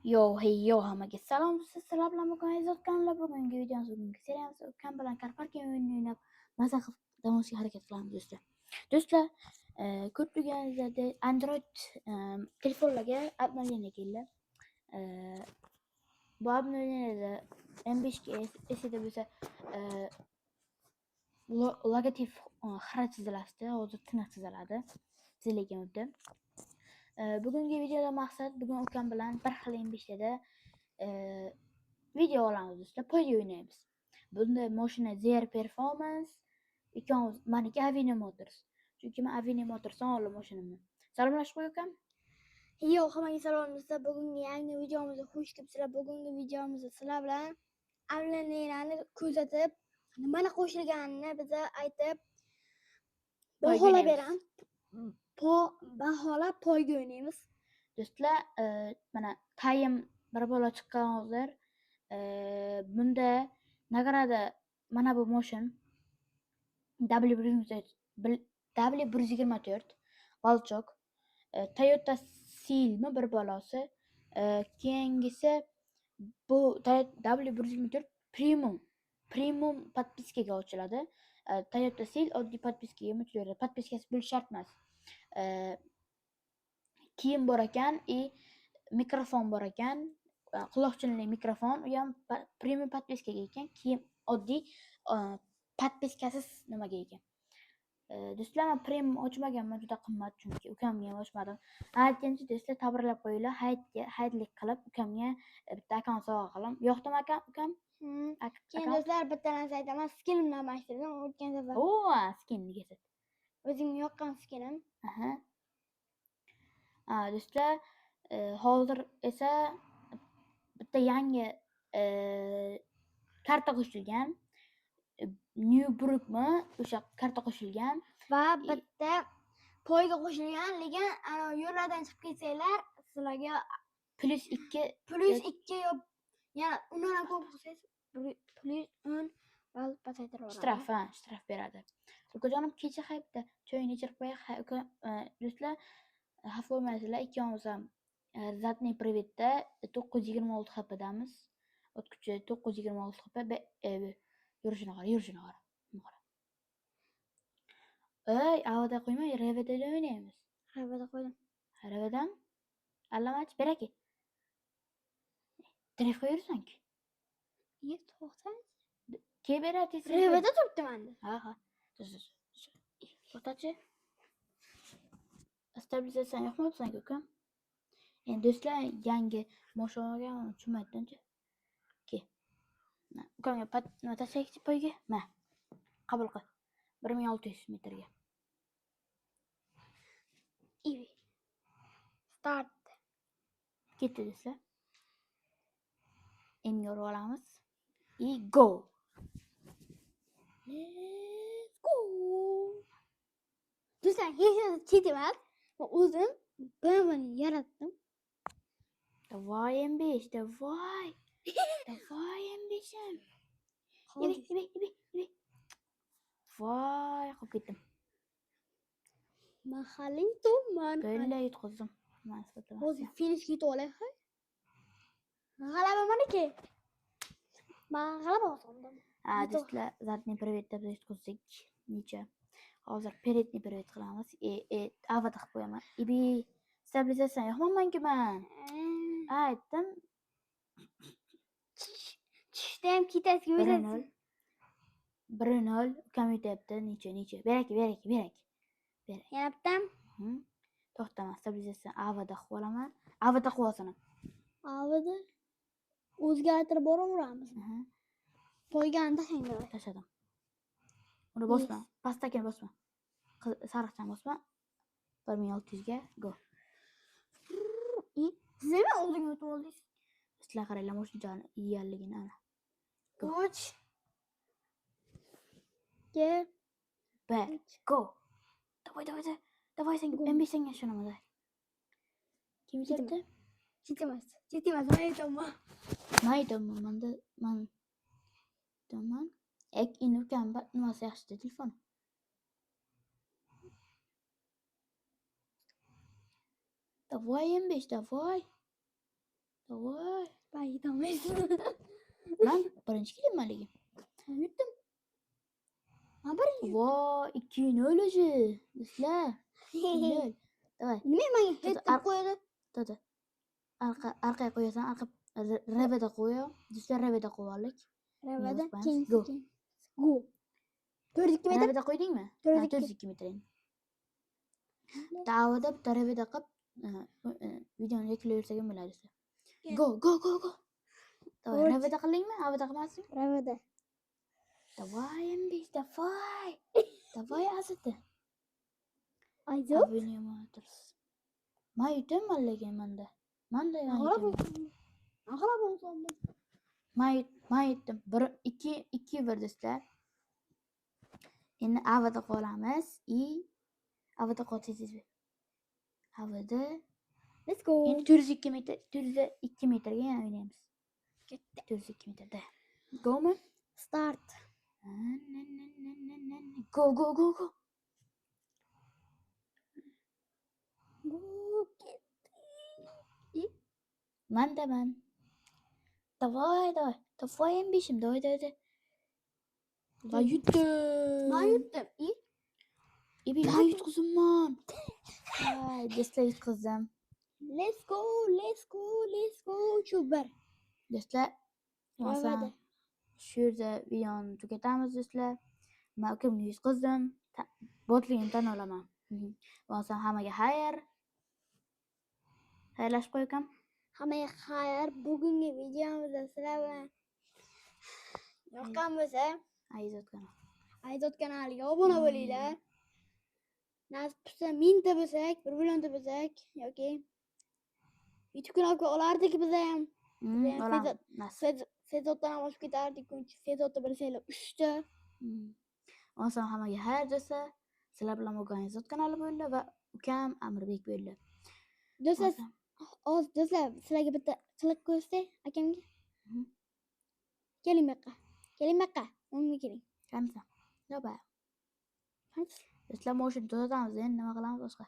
Yo hey yo hammaga salom, sizlar bilan bugun Aziz kanalida bugungi videomiz, bugungi seriyamiz ukam bilan Car Parking o'yinini o'ynab maza qilib dam olishga harakat qilamiz do'stlar. Do'stlar, ko'rib turganingizdek Android telefonlarga обновление keldi. Bu обновлениеda M5 ga esida bo'lsa, logotip xira chizilasdi, hozir tiniq chiziladi. Chizilayotgan bo'libdi. Bugungi videoda maqsad bugun ukam bilan bir xil M5larda video olamiz do'stlar, poyga o'ynaymiz. Bunda mashina ZR Performance, ikkovimiz, maniki Avenue Motors. Chunki men Avenue Motorsdan oldim mashinamni. Salomlashib qo'y ukam. Yo, hammaga salom do'stlar. Bugungi yangi videomizga xush kelibsizlar. Bugungi videomizda sizlar bilan обновлениеni kuzatib, nimani qo'shilganini biza aytib Poyga baholab o'ynaymiz. Beramiz. Baholab poyga o'ynaymiz. Do'stlar, mana taym bir bola chiqqan hozir. Bunda награда mana bu moshin W124 Волчок, Toyota Sealmi bir balosi. Keyingisi bu W124 Premium подписка ga ochiladi. Toyota Seal oddiy подписка ga ochilaveradi. Подписка si bo'lishi shart emas. Kiyim bor ekan и mikrofon bor ekan. Quloqchinli mikrofon, u ham premium подписка ga ekan. Kiyim oddiy подписка siz nimaga ekan. Do'stlar, men premium ochmaganman, juda qimmat chunki ukamga ham ochmadim. Aytgancha do'stlar, tabriklab qo'yinglar. Hayitga hayitlik qilib ukamga bitta akkaunt sovg'a qildim. Yoqdimi ukam? Keyin Akkaunt? Do'stlar, bitta narsa aytaman, skinimni almashtirdim o'tgan safar. O, skinni kesat. O'zimga yoqqan skinim. Aha. Do'stlar, hozir esa bitta yangi karta qo'shilgan. New Brookmi o'sha karta qo'shilgan. Va bitta poyga qo'shilgan, lekin ana yo'llardan chiqib ketsanglar, sizlarga Plyus 2 plyus 2 yo yana undan ham ko'p qilsangiz plyus 10 ball pasaytirib yuboradi. Shtraf, ha, shtraf beradi. Ukajonim, kecha hay bitta choyini ichirib qo'yay. Hay uka, do'stlar, xafa bo'lmaysizlar, ikkovimiz ham задний привод da 926 HPdamiz. Ot kuchi 926 HP. Yurishini qara, yurishini qara. Buni qara. Ey, AVda qo'ymay, RVda o'ynaymiz. RVda qo'ydim. RVdan? Allamach, beraki. Drift qo'yursan-ku. Iye, to'xta. Kel bera tez. RVda turibdi menda. Ha. Tuz, tuz. To'xtachi. Stabilizatsiyani yoqmabsan-ku, ukam. Endi do'stlar, yangi mashina olgan, tushunmayapti. Ke. Ukamga nima tashlaylikchi poyga? Ma. Qabul qil. 1600 metrga. Ivi. Start. Ketdi do'stlar. M'ga urib olamiz. И go. Let's go. Do'stlar, hech narsa chet emas. Men o'zim BMWni yaratdim. Давай M5, давай. Давай M5-im. Ibi, ibi, ibi, ibi. Voy, qolib ketdim. Mahalliy tuman. To'la yutqizdim. Man isbotlamasam. Hozir finishga yetib olay. G'alaba maniki. Men g'alaba qozondim. Ha, Yutuq. Do'stlar, задний привод da biz yutqizdik. Necha? Hozir передний привод qilamiz. AVda qilib qo'yaman. Ibi, stabilizatsiyani yoqmayman-ku man. Aytdim. Tushda ham ketasiz. 1-0. 1-0 ukam yutyapti. Necha, necha? Beraki, beraki, beraki. Berak. Yana bittam. To'xtama, stabilizatsiya AVda qilib olaman. AVda qilib olsin. AVda o'zgartirib boraveramiz. Aha, Poygani tashlang. Tashladim. Uni bosma. Pastdagini bosma. Sariqchani bosma. 1600 ga go. Siz nima oldinga o'tib oldingiz? Do'stlar, qaranglar, mashinani idealligini ana. Go. 3 2 Bir, go. Давай, давай, давай. Давай sen Go. M5 senga ishonaman. Давай. Kim yutyapti? Chet emas. Chet emas, men aytaman. Man aytaman, manda man aytaman. Ek endi ukam nimasi yaxshida telefon. Давай M5, давай. Давай. Olmaysan. Man birinchi kelyapman lekin. Yutdim. Man birinchi. Vo, 2-0 уже. Do'stlar. 2-0. Давай. Nima menga hit deb qo'yadi? To'da. Arqa arqaga qo'yasan, arqa РВда qo'y. Do'stlar, РВда qo'yib oldik. РВда qo'yamiz. Keyin Go. Go. 402 metr. РВда qo'ydingmi? 402. Ha, 402 metr endi. Bitta АВда, bitta РВда qilib, videoni yakunlayversak ham bo'ladi do'stlar. Go, go, go, go. Давай, To'rt. РВда qildingmi? АВда qilmasdingmi? РВда. Давай, M5, давай. Давай, Azati. Ayzot. Avenue Motors. Man yutyapman lekin manda. Manda man G'alaba. yutyapman. G'alaba oldim. Man yutdim. 1 2 2 1 do'stlar. Endi АВда qolamiz. И АВда qol tez tez. АВда. Let's go. Endi 402 metr, 402 metrga yana o'ynaymiz. Ketdi. 402 metrda. Go'mi? Start. Go, go, go, go. Go ketdi. Mandaman. Давай, давай. Давай, M5'im. Давай, давай, давай. Va yutdim. Man yutdim. И Ebi, man yutqizimman. Ay, do'stlar, yutqizdim. Let's go, let's go, let's go. Shu bir. Do'stlar, РВда. masalan, shu yerda videoni tugatamiz do'stlar. Man ukamni yutqizdim. Botligimni tan olaman. Bo'lmasa hammaga xayr. Xayrlashib qo'y ukam. Hammaga xayr. Bugungi videomizda sizlar bilan yoqqan bo'lsa, Ayzot kanali. Ayzot kanaliga obuna bo'linglar. Nasib bo'lsa 1000 ta bo'lsak, 1 millionta bo'lsak yoki YouTube kanalga olardik biz ham. Biz ham Olamiz. Nasib. Fezotdan ham oshib ketardik. Chunki Fezotda bilsanglar 3 ta. Bo'lmasa hammaga xayr do'stlar. Sizlar bilan bugun Ayzot kanali bo'ldi va ukam Amirbek bo'ldi. Do'stlar, Bo'lmasa- hozir do'stlar, sizlarga bitta qiliq ko'rsatay akamga. Keling bu yoqqa. Keling bu yoqqa. O'ngga keling. Qanisa? Yo'q. Do'stlar, mashina to'xtatamiz, endi nima qilamiz boshqa?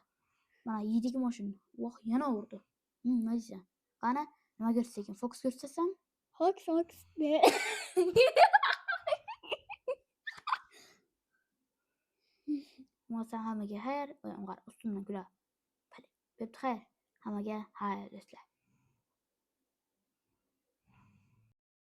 Mana yedik mashina. Voh, yana urdi. Nima deysan? Qani, nima ko'rsatsa ekan? Fokus ko'rsatsam? Fox, Fox. Bo'lmasa hammaga xayr. Voy, ong'ar ustimdan kuladi. Bo'pti, xayr. Hammaga xayr do'stlar.